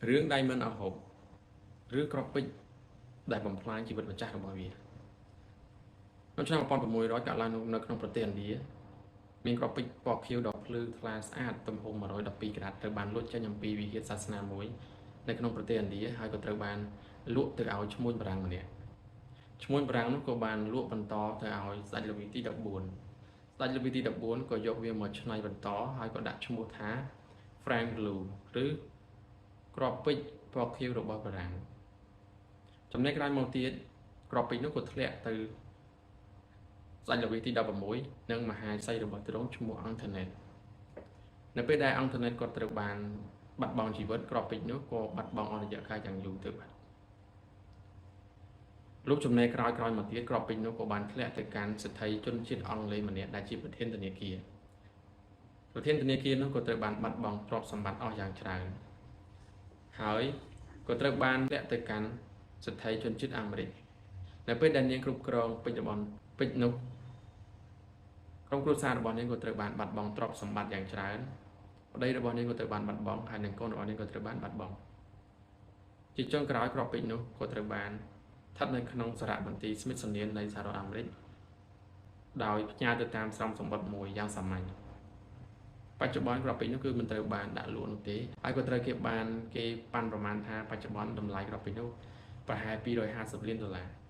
រឿង Diamond of Hope ឬគ្រាប់ពេជ្រដែលបំផ្លាញជីវិតម្ចាស់របស់វានៅឆ្នាំ1600កើតឡើងនៅក្នុងប្រទេសឥណ្ឌាមានគ្រាប់ពេជ្រពណ៌ខៀវដ៏ភ្លឺថ្លាស្អាតទំហំ112ក្រាតត្រូវបានលួចចេញអំពីវិហារសាសនាមួយនៅក្នុងប្រទេសឥណ្ឌាហើយក៏ត្រូវបានលក់ទៅឲ្យឈ្មួញបារាំងម្នាក់ឈ្មួញបារាំងនោះក៏បានលក់បន្តទៅឲ្យស្ដេចលវីទី14ស្ដេចលវីទី14ក៏យកវាមកច្នៃបន្តហើយក៏ដាក់ឈ្មោះថា Frank Blue ឬគ្រាប់ពេជ្រពណ៌ខៀវរបស់បារាំងចំណែកក្រោយមកទៀតគ្រាប់ពេជ្រនោះក៏ធ្លាក់ទៅស្ដេចលវីទី16និងមហាសីរបស់ទ្រង់ឈ្មោះអង្គធនេតនៅពេលដែលអង្គធនេតគាត់ត្រូវបានបាត់បង់ជីវិតគ្រាប់ពេជ្រនោះក៏បាត់បង់អស់រយៈកាលយ៉ាងយូរទៅបាទលោកចំណែកក្រោយក្រោយមកទៀតគ្រាប់ពេជ្រនោះក៏បានធ្លាក់ទៅកាន់សេដ្ឋីជនជាតិអង់គ្លេសម្នាក់ដែលជាប្រធានធនាគារប្រធានធនាគារនោះក៏ត្រូវបានបាត់បង់ទ្រព្យសម្បត្តិអស់យ៉ាងច្រើនហើយក៏ត្រូវបានធ្លាក់ទៅកាន់សេដ្ឋីជនជាតិអាមេរិកនៅពេលដែលនាងគ្រប់គ្រងពេជ្ររបស់ពេជ្រនោះក្រុមគ្រួសាររបស់នាងក៏ត្រូវបានបាត់បង់ទ្រព្យសម្បត្តិយ៉ាងច្រើនប្តីរបស់នាងក៏ត្រូវបានបាត់បង់ហើយនិងកូនរបស់នាងក៏ត្រូវបានបាត់បង់ជាចុងក្រោយគ្រាប់ពេជ្រនោះក៏ត្រូវបានស្ថិតនៅក្នុងសារមន្ទីរ Smithsonian នៃសហរដ្ឋអាមេរិកដោយផ្ញើទៅតាមស្រោមសម្បត្តិមួយយ៉ាងសាមញ្ញបច្ចុប្បន្នគ្រាប់ពេជ្រនោះគឺមិនត្រូវបានដាក់លក់នោះទេហើយក៏ត្រូវគេបានគេប៉ាន់ប្រមាណថាបច្ចុប្បន្នតម្លៃគ្រាប់ពេជ្រនោះប្រហែល250លានដុល្លារ។